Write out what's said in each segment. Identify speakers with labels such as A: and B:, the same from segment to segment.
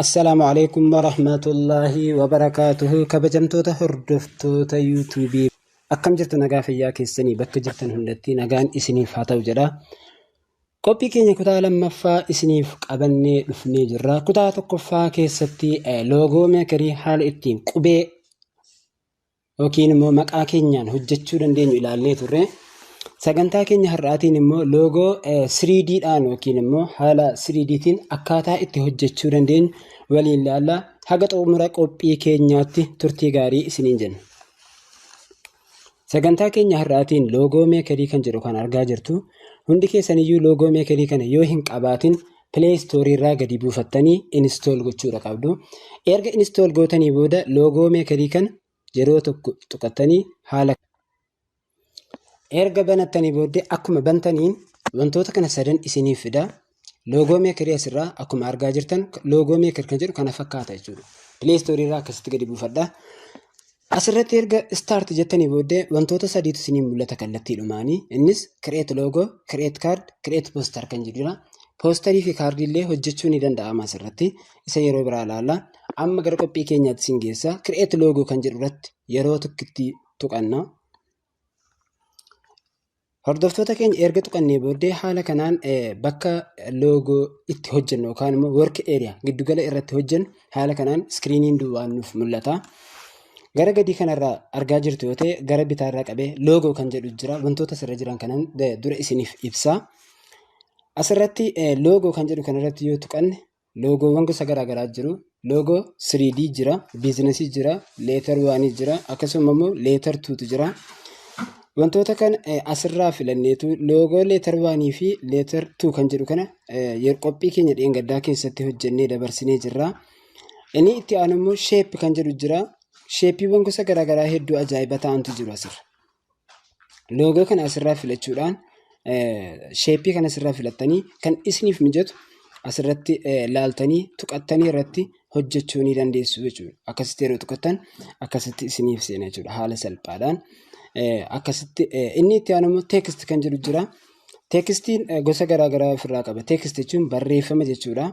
A: Assalaamu alaikum warahmatullaahi wabarakaatuhu. Kabajamtoota hordoftoota yuutuubii, akkam jirtu? Nagaa fayyaa keessanii? Bakka jirtan hundatti nagaan isiniif haa ta'u jedha. Qophii keenya kutaa lammaffaa isiniif qabannee dhufnee jirra. Kutaa tokkoffaa keessatti Logo Makerii haala ittiin qubee yookiin immoo maqaa keenyaan hojjechuu dandeenyu ilaallee turre. Sagantaa keenya har'aatiin immoo loogoo 3D dhaan yookiin immoo haala 3Dtiin akkaataa itti hojjechuu dandeenyu waliin ilaalla. Haga xumura qophii keenyaatti turtii gaarii isiniin jenna. Sagantaa keenya har'aatiin Logo Makerii kan jedhu kan argaa jirtu. Hundi keessaniyyuu Logo Makerii kana yoo hin qabaatin, Play Store irraa gadi buufattanii install gochuudha qabdu. Erga install gootanii booda Logo Makerii kana yeroo tokko tuqattanii haala erga banattanii booddee, akkuma bantaniin wantoota kana sadan isiniif fida. Logo Makerii asirraa akkuma argaa jirtan, Logo Maker kan jedhu kana fakkaata jechuudha. Play Store irraa akkasitti gadi buufadha. Asirratti erga start jettanii booddee wantoota sadiitu isinii mul'ata kallattiidhumaanii. Innis create logo, create card, create poster kan jedhudha. Poosterii fi kaardii illee hojjechuu ni danda'ama asirratti. Isa yeroo biraa ilaalla. Amma gara qophii keenyaatti isin geessa. Create logo kan jedhu irratti yeroo tokkitti tuqanna. Hordoftoota keenya, erga tuqannee booddee haala kanaan bakka loogoo itti hojjennu yookaan immoo work area, giddugala irratti hojjennu, haala kanaan iskiriiniin duwwaan nuuf mul'ata. Gara gadii kanarraa argaa jirtu yoo ta'e, gara bitaarraa qabee loogoo kan jedhu jira. Wantoota asirra jiran kanan dura isiniif ibsa. Asirratti loogoo kan jedhu kanarratti yoo tuqanne, loogoowwan gosa garaagaraa jiru. Loogoo 3D jira, businessii jira, letter oneii jira, akkasuma immoo letter twotu jira. Wantoota kana asirraa filanneetu loogoo letter oneii fi letter two kan jedhu kana qophii keenya dheengaddaa keessatti hojjennee dabarsinee jirra. Inni itti aanu immoo shape kan jedhu jira. Shapeiiwwan gosa garaagaraa hedduu ajaa'iba ta'antu jiru asirra. Loogoo kana asirraa filachuudhaan, shapeii kana asirraa filattanii, kan isiniif mijatu asirratti laaltanii tuqattanii irratti hojjechuu ni dandeessu jechuudha. Akkasitti yeroo tuqattan akkasitti isiniif seena jechuudha haala salphaadhaan. Akkasitti inni itti aanu immoo text kan jedhu jira. Textiin gosa garaagaraa ofirraa qaba. Text jechuun barreeffama jechuudha.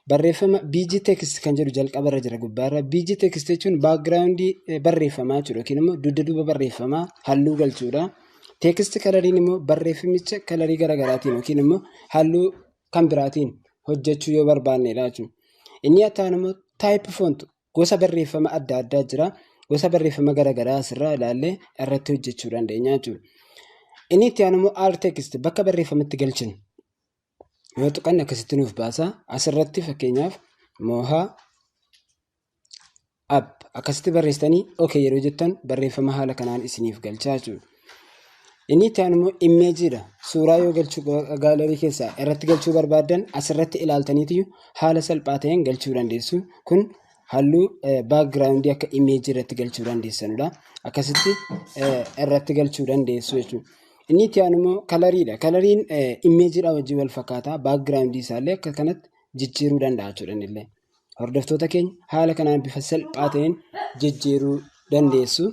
A: Barreeffama BG text kan jedhu jalqabarra jira gubbaarra. BG text jechuun backgroundii barreeffamaa jechuudha yookiin immoo dugda duuba barreeffamaa halluu galchuudha. Text coloriin immoo barreeffamicha colorii garaagaraatiin yookiin immoo halluu kan biraatiin hojjechuu yoo barbaannedha jechuudha. Inni itti aanu immoo type font, gosa barreeffama adda addaa jira. Gosa barreeffama garaagaraa asirraa ilaallee irratti hojjechuu dandeenya jechuudha. Inni itti aanu immoo alt text, bakka barreeffamatti galchinu. Yoo tuqanne akkasitti nuuf baasa. Asirratti fakkeenyaaf Moohaa App akkasitti barreessitanii okay yeroo jettan, barreeffama haala kanaan isiniif galchaa jechuudha. Inni itti aanu immoo imageiidha. Suuraa yoo galchuu gallery keessaa irratti galchuu barbaaddan, asirratti ilaaltaniitu haala salphaa ta'een galchuu dandeessu. Kun halluu backgroundii akka imageii irratti galchuu dandeessanidha. Akkasitti irratti galchuu dandeessu jechuudha. Inni itti aanu immoo coloriidha. Coloriin imageiidha wajjin wal fakkaata. Backgroundii isaallee akka kanatti jijjiiruu danda'a jechuudha innillee. Hordoftoota keenya, haala kanaan bifa salphaa ta'een jijjiiruu dandeessu.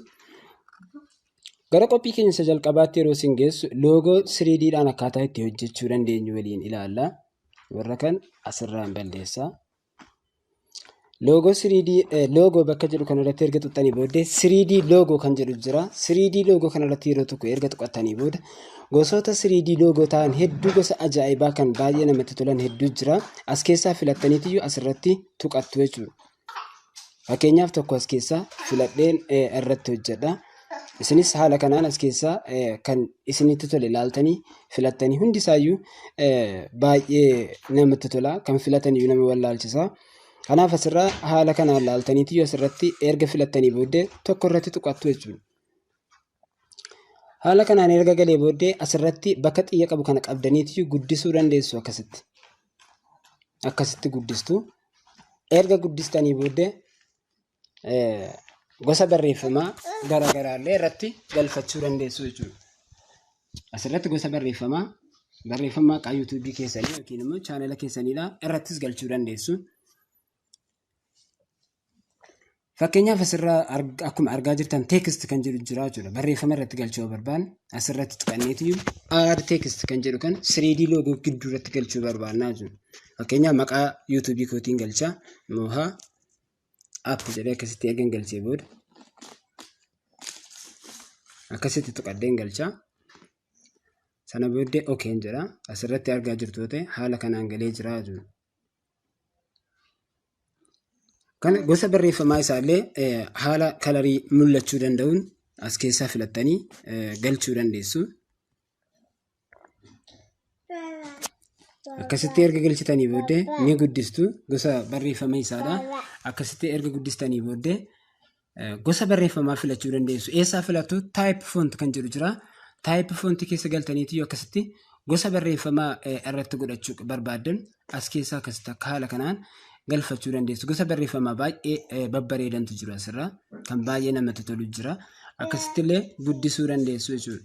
A: Gara qophii keenya isa jalqabaatti yeroo isin geessu, loogoo 3Dhaan akkaataa itti hojjechuu dandeenyu waliin ilaalla. Warra kan asirraan balleessa. Loogoo 3D, loogoo bakka jedhu kanarratti erga tuqxanii booddee 3D logo kan jedhu jira. 3D logo kanarratti yeroo tokko erga tuqattanii booda, gosoota 3D logo ta'an hedduu, gosa ajaa'ibaa kan baay'ee namatti tolan hedduu jira. As keessaa filattaniitiyyuu asirratti tuqattu jechuudha. Fakkeenyaaf tokko as keessaa filadheen irratti hojjedha. Isinis haala kanaan as keessaa kan isinitti tole ilaaltanii filattanii, hundi isaayyuu baay'ee namatti tola. Kan filataniyyuu nama wallaalchisa. Kanaaf asirraa haala kanaan ilaaltaniitiyyuu asirratti erga filattanii booddee tokko irratti tuqattu jechuudha. Haala kanaan erga galee booddee asirratti bakka xiyya qabu kana qabdaniitiyyuu guddisuu dandeessu akkasitti. Akkasitti guddistu. Erga guddistanii booddee gosa barreeffamaa garaagaraallee irratti galfachuu dandeessu jechuudha. Asirratti gosa barreeffamaa, barreeffama maqaa yuutuubii keessanii yookiin immoo chaanala keessaniidha irrattis galchuu dandeessu. Fakkeenyaaf asirraa akkuma argaa jirtan text kan jedhu jira jechuudha. Barreeffama irratti galchuu yoo barbaanne, asirratti tuqanneetiyyuu add text kan jedhu kan 3D logo gidduu irratti galchuu barbaannaa jechuudha. Fakkeenyaaf maqaa YouTubeii kootiin galcha. Mohaa App jedhee akkasitti ergan galchee booda akkasitti tuqadheen galcha. Sana booddee okayn jedha. Asirratti argaa jirtu yoo ta'e haala kanaan galee jira jechuudha. Kana gosa barreeffamaa isaallee haala colorii mul'achuu danda'uun as keessaa filattanii galchuu dandeessu. Akkasitti erga galchitanii booddee ni guddistu gosa barreeffama isaadha. Akkasitti erga guddistanii booddee gosa barreeffamaa filachuu dandeessu. Eessaa filattu? Type font kan jedhu jira. Type font keessa galtaniitu akkasitti gosa barreeffamaa irratti godhachuu barbaaddan as keessaa akkasitti akka haala kanaan galfachuu dandeessu. Gosa barreeffamaa baay'ee babbareedantu jiru asirra. Kan baay'ee namatti tolu jira. Akkasitti illee guddisuu dandeessu jechuudha.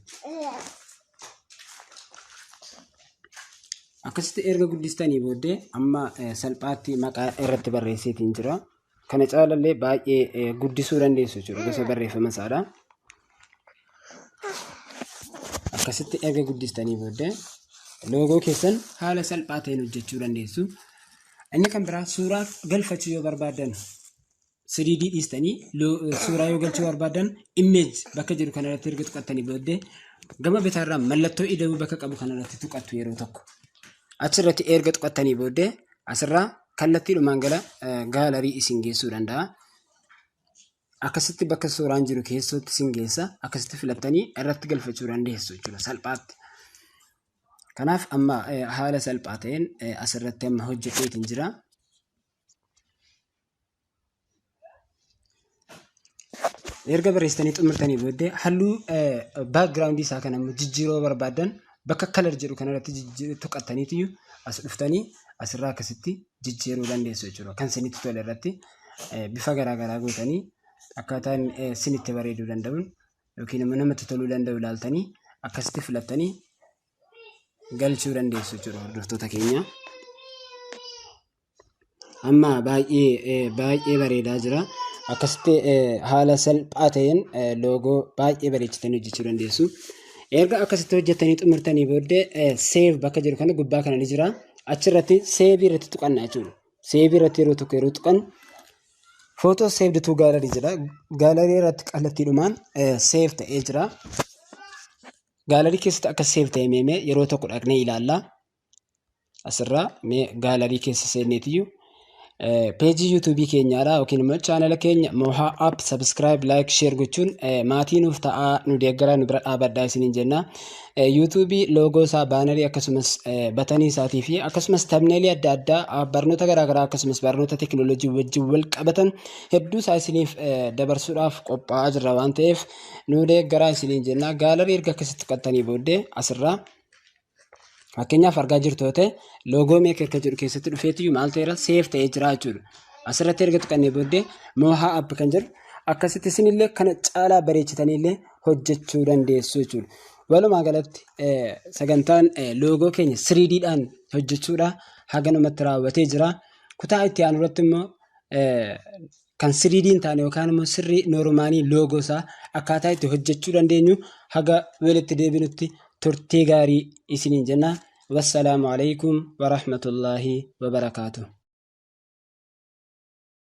A: Akkasitti erga guddistanii booddee amma salphaatti maqaa irratti barreesseetiin jira. Kana caalallee baay'ee guddisuu dandeessu jechuudha gosa barreeffama isaadha. Akkasitti erga guddistanii booddee loogoo keessan haala salphaa ta'een hojjechuu dandeessu. Inni kan biraa suuraa galfachuu yoo barbaaddan, 3D dhiistanii suuraa yoo galchuu barbaaddan, image bakka jedhu kanarratti erga tuqattanii booddee gama bitaarraa mallattoo ida'uu bakka qabu kanarratti tuqattu yeroo tokko. Achirratti erga tuqattanii booddee asirraa kallattiidhumaan gara gallery isin geessuu danda'a. Akkasitti bakka suuraan jiru keessatti isin geessa. Akkasitti filattanii irratti galfachuu dandeessu jechuudha salphaatti. Kanaaf amma haala salphaa ta'een asirratti amma hojjedheetiin jira. Erga barreessitanii xumurtanii booddee halluu backgroundii isaa kana immoo jijjiiruu barbaaddan bakka color jedhu kanarratti tuqattaniitu as dhuftanii asirraa akkasitti jijjiiruu dandeessu jechuudha. Kan isinitti tole irratti bifa garaagaraa gootanii akkaataan isinitti bareeduu danda'uun yookiin immoo namatti toluu danda'u ilaaltanii akkasitti filattanii galchuu dandeessu jechuudha, hordoftoota keenya. Amma baay'ee baay'ee bareedaa jira. Akkasitti haala salphaa ta'een loogoo baay'ee bareechitanii hojjechuu dandeessu. Erga akkasitti hojjettanii xumurtanii booddee save bakka jiru kana gubbaa kana ni jira. Achirratti save irratti tuqanna jechuudha. Save irratti yeroo tokko yeroo tuqan photo saved to gallery jedha. Gallery irratti kallattiidhumaan save ta'ee jira. Gallery keessatti akka save ta'e meemee yeroo tokko dhaqnee ilaalla. Asirraa mee gallery keessa seenneetiyyuu peejii YouTubeii keenyaadha yookiin immoo chaanala keenya Mohaa App subscribe, like, share gochuun maatii nuuf ta'aa, nu deeggaraa, nu bira dhaabadhaa isiniin jenna. YouTubeii loogoo isaa, bannerii, akkasumas buttonii isaatii fi akkasumas thumbnailii adda addaa, barnoota garaagaraa, akkasumas barnoota teekinooloojii wajjin wal qabatan hedduu isaa isiniif dabarsuudhaaf qophaa'aa jirra waan ta'eef nu deeggaraa isiniin jenna. Gallery erga akkasitti tuqattanii booddee asirraa fakkeenyaaf argaa jirtu yoo ta'e logo maker kan jedhu keessatti dhufeetiyyuu maal ta'eera? Save ta'ee jira jechuudha. Asirratti erga tuqannee booddee Mohaa App kan jedhu akkasitti isinillee kana caalaa bareechitaniillee hojjechuu dandeessu jechuudha. Walumaa galatti sagantaan loogoo keenya 3Dhaan hojjechuudha haganumatti raawwatee jira. Kutaa itti aanu irratti immoo kan 3D hin taane yookaan immoo sirrii normalii loogoo isaa akkaataa itti hojjechuu dandeenyu haga walitti deebinutti turtii gaarii isiniin jenna. Wassalaamu alaikum warahmatullaahi wabarakaatuh.